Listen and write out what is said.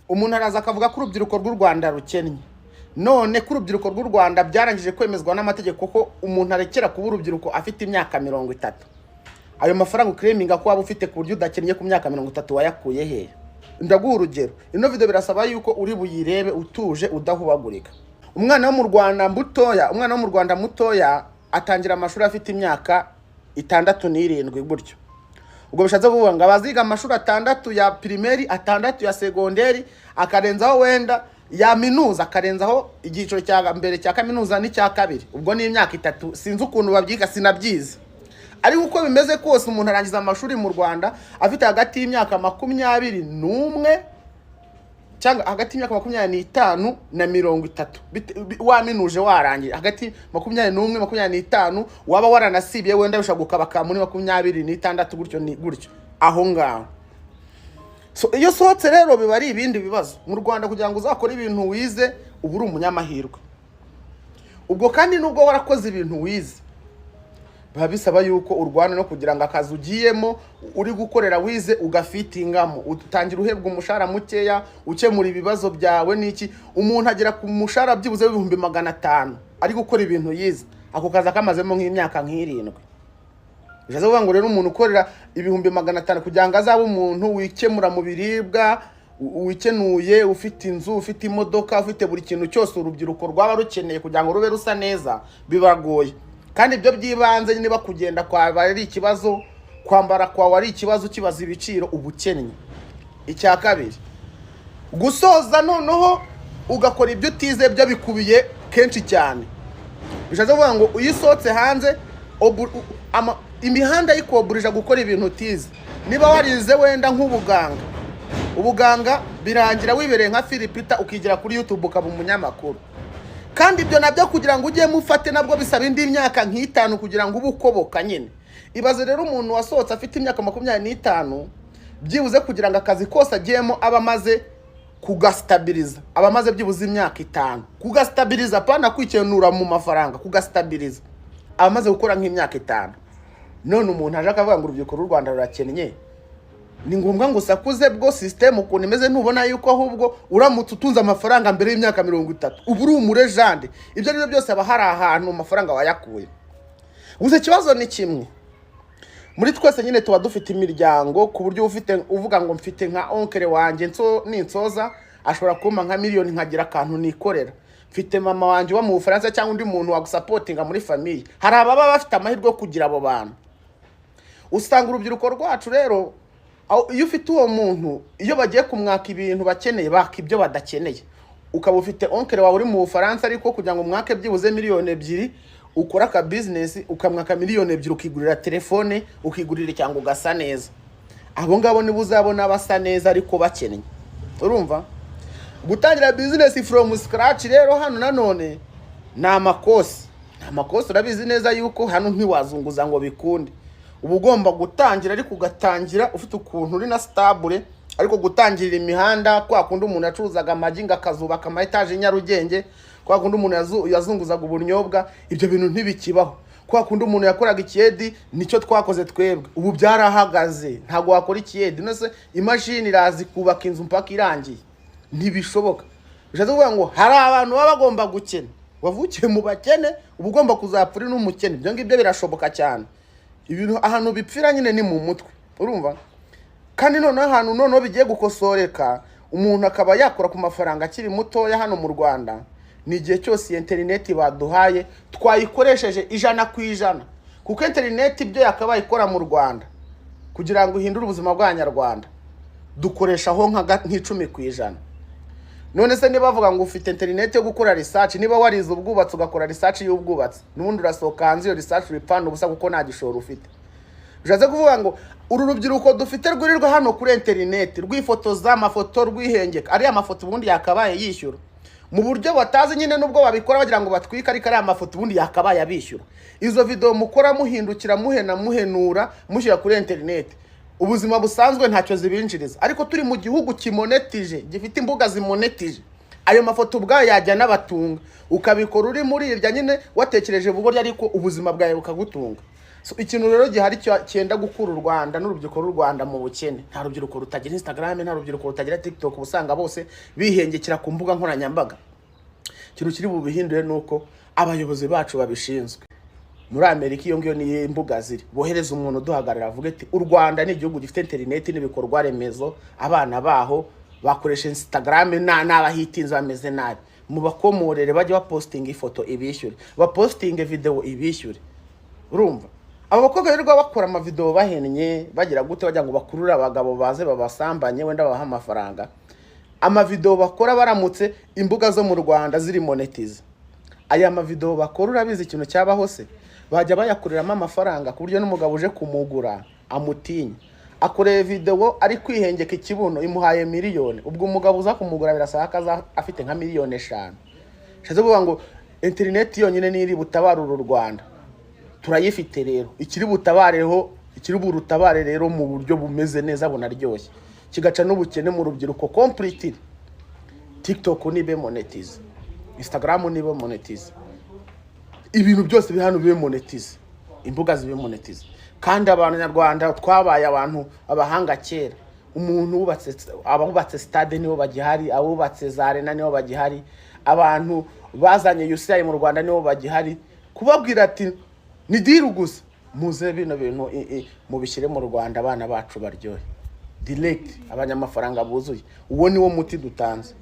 Umuntu araza akavuga ko urubyiruko rw'u Rwanda rukennye. None ko urubyiruko rw'u Rwanda byarangije kwemezwa n'amategeko ko umuntu arekera kuba urubyiruko afite imyaka 30, ayo mafaranga uclaiminga ko waba ufite ku buryo udakennye ku myaka 30 wayakuye hehe? Ndaguha urugero. Ino video birasaba yuko uri buyirebe utuje, udahubagurika. Umwana wo mu Rwanda mutoya, umwana wo mu Rwanda mutoya atangira amashuri afite imyaka 6 n'irindwi gutyo. Ubwo bishatse kuvuga ngo abaziga amashuri 6 ya primaire, 6 ya secondaire, akarenzaho wenda ya minuza, akarenzaho icyiciro cya mbere cya kaminuza n'icya kabiri, ubwo ni imyaka 3. Sinzi ukuntu babyiga, sinabyize, ariko uko bimeze kose umuntu arangiza amashuri mu Rwanda afite hagati y'imyaka 21 cyangwa hagati y'imyaka 25 na 30. Waminuje, warangiye hagati 21, 25, waba waranasibiye wenda bishobora gukabaka muri 26 gutyo, ni gutyo aho ngaho. So iyo usohotse rero biba ari ibindi bibazo. Mu Rwanda kugira ngo uzakore ibintu wize uba uri umunyamahirwe. Ubwo kandi nubwo warakoze ibintu wize, biba bisaba yuko urwana no kugira ngo akazi ugiyemo uri gukorera wize ugafitingamo, utangira uhebwa umushahara mukeya, ukemura ibibazo byawe n'iki. Umuntu agera ku mushahara byibuze w'500,000 ari gukora ibintu yize, ako kazi akamazemo nk'imyaka nk'irindwi. Bishatse kuvuga ngo rero umuntu ukorera 500,000, kugira ngo azabe umuntu wikemura mu biribwa, wikenuye, ufite inzu, ufite imodoka, ufite buri kintu cyose urubyiruko rwaba rukeneye kugira ngo rube rusa neza, bibagoye. Kandi ibyo by'ibanze, niba kugenda kwawe ari ikibazo, kwambara kwawe ari ikibazo, ukibaza ibiciro, uba ukennye. Icya kabiri, gusoza noneho ugakora ibyo utize byo bikubiye kenshi cyane. Bishatse kuvuga ngo iyo usohotse hanze, imihanda yikoburija gukora ibintu utize. Niba warize wenda nk'ubuganga, ubuganga birangira wibereye nka Philipita, ukigira kuri YouTube ukaba umunyamakuru. Kandi ibyo nabyo kugira ngo ujyemo ufate nabwo bisaba indi myaka nk'itanu kugira ngo ube ukoboka nyine. Ibaze rero umuntu wasohotse afite imyaka 25, byibuze kugira ngo akazi kose agiyemo aba amaze kugasitabiliza, aba amaze byibuze imyaka 5 kugasitabiliza, apana kwikenura mu mafaranga, kugasitabiliza aba amaze gukora nk'imyaka 5. None umuntu aje akavuga ngo urubyiruko rw'u Rwanda rurakennye, ni ngombwa ngo usakuze? Bwo système ukuntu imeze, ntubona yuko ahubwo uramutse utunze amafaranga mbere y'imyaka 30 uba uri umulegend? Ibyo ari byo byose haba hari ahantu amafaranga wayakuye. Gusa ikibazo ni kimwe: muri twese nyine tuba dufite imiryango, ku buryo ufite uvuga ngo mfite nka oncle wanjye, nso ninsoza ashobora kumpa nka miliyoni nkagira akantu nikorera, mfite mama wanjye uba mu Bufaransa cyangwa undi muntu wagusupportinga muri famille. Hari ababa bafite amahirwe yo kugira abo bantu. Usanga urubyiruko rwacu rero, iyo ufite uwo muntu, iyo bagiye kumwaka ibintu bakeneye, baka ibyo badakeneye. Ukaba ufite oncle wawe uri mu Bufaransa, ariko kugira ngo umwake byibuze miliyoni 2 ukore aka business, ukamwaka miliyoni 2 ukigurira telefone, ukigurira cyangwa ugasa neza. Abo ngabo nibo uzabona basa neza ariko bakennye. Urumva, gutangira business from scratch rero hano nanone ni amakosi, ni amakosi. Urabizi neza yuko hano ntiwazunguza ngo bikunde. Uba ugomba gutangira, ariko ugatangira ufite ukuntu uri na stable. Ariko gutangirira imihanda, kwa kundi umuntu yacuruzaga amagi ngo akazubaka ama etaje i Nyarugenge, kwa kundi umuntu yazunguzaga ubunyobwa, ibyo bintu ntibikibaho. Kwa kundi umuntu yakoraga ikiyedi, nicyo twakoze twebwe, ubu byarahagaze. Ntabwo wakora ikiyedi. None se imashini iraza kubaka inzu mpaka irangiye? Ntibishoboka. Bishatse kuvuga ngo hari abantu baba bagomba gukena. Wavukiye mu bakene, uba ugomba kuzapfa uri n'umukene. Ibyo ngibyo birashoboka cyane. Ibintu ahantu bipfira nyine ni mu mutwe, urumva? Kandi noneho ahantu noneho bigiye gukosoreka, umuntu akaba yakora ku mafaranga akiri mutoya hano mu Rwanda, ni igihe cyose iyi interineti baduhaye twayikoresheje 100%. Kuko interineti ibyo yakabaye ikora mu Rwanda kugira ngo ihindure ubuzima bw'Abanyarwanda, dukoreshaho nka 10%. None se niba bavuga ngo ufite interineti yo gukora research, niba warize ubwubatsi ugakora research y'ubwubatsi, n'ubundi urasohoka hanze iyo research uripfana ubusa kuko nta gishoro ufite. Bishatse kuvuga ngo uru rubyiruko dufite rwirirwa hano kuri interineti rwifotoza amafoto, rwihengeka, ariya mafoto ubundi yakabaye yishyura mu buryo batazi nyine, nubwo babikora bagira ngo batwike, ariko ariya mafoto ubundi yakabaye abishyura. Izo video mukora muhindukira, muhena, muhenura, mushyira kuri interineti, ubuzima busanzwe ntacyo zibinjiriza. Ariko turi mu gihugu kimonetije, gifite imbuga zimonetije, ayo mafoto ubwayo yajya n'abatunga. Ukabikora uri muri irya nyine watekereje bugoryi, ariko ubuzima bwawe bukagutunga. So, ikintu rero gihari cyenda gukura u Rwanda n'urubyiruko rw'u Rwanda mu bukene, nta rubyiruko rutagira Instagram, nta rubyiruko rutagira TikTok, uba usanga bose bihengekera ku mbuga nkoranyambaga. Ikintu kiri bubihindure ni uko abayobozi bacu babishinzwe muri Amerika, iyo ngiyo niyo imbuga ziri, bohereza umuntu uduhagarara, avuga ati: "U Rwanda ni igihugu gifite interineti n'ibikorwa remezo, abana baho bakoresha Instagram n'abahitinze bameze nabi, mubakomorere bajye bapostinga ifoto ibishyure, bapostinge video ibishyure." Urumva abo bakobwa birirwa bakora amavideo bahennye, bagira gute, bagira ngo bakurure abagabo baze babasambanye, wenda babahe amafaranga. Amavideo bakora, baramutse imbuga zo mu Rwanda ziri monetize aya mavideo bakora, urabizi ikintu cyabaho se? Bajya bayakoreramo amafaranga ku buryo n'umugabo uje kumugura amutinya. Akoreye video ari kwihengeka ikibuno, imuhaye miliyoni. Ubwo umugabo uza kumugura birasaba ko aza afite nka miliyoni 5. Bishatse kuvuga ngo interineti yonyine niyo iri butabare uru Rwanda. Turayifite rero, ikiri butabareho, ikiri burutabare rero mu buryo bumeze neza bunaryoshye, kigaca n'ubukene mu rubyiruko completely: TikTok nibe monetize, Instagram nibe monetize, ibintu byose biri hano bibe monetize, imbuga zibe monetize. Kandi Abanyarwanda twabaye abantu abahanga kera. Umuntu wubatse, abubatse stade nibo bagihari, abubatse za arena nibo bagihari, abantu bazanye UCI mu Rwanda nibo bagihari. Kubabwira ati: "Ni deal gusa, muze bino bintu mubishyire mu Rwanda, abana bacu baryohe direct, abanyamafaranga buzuye." Uwo ni wo muti dutanze.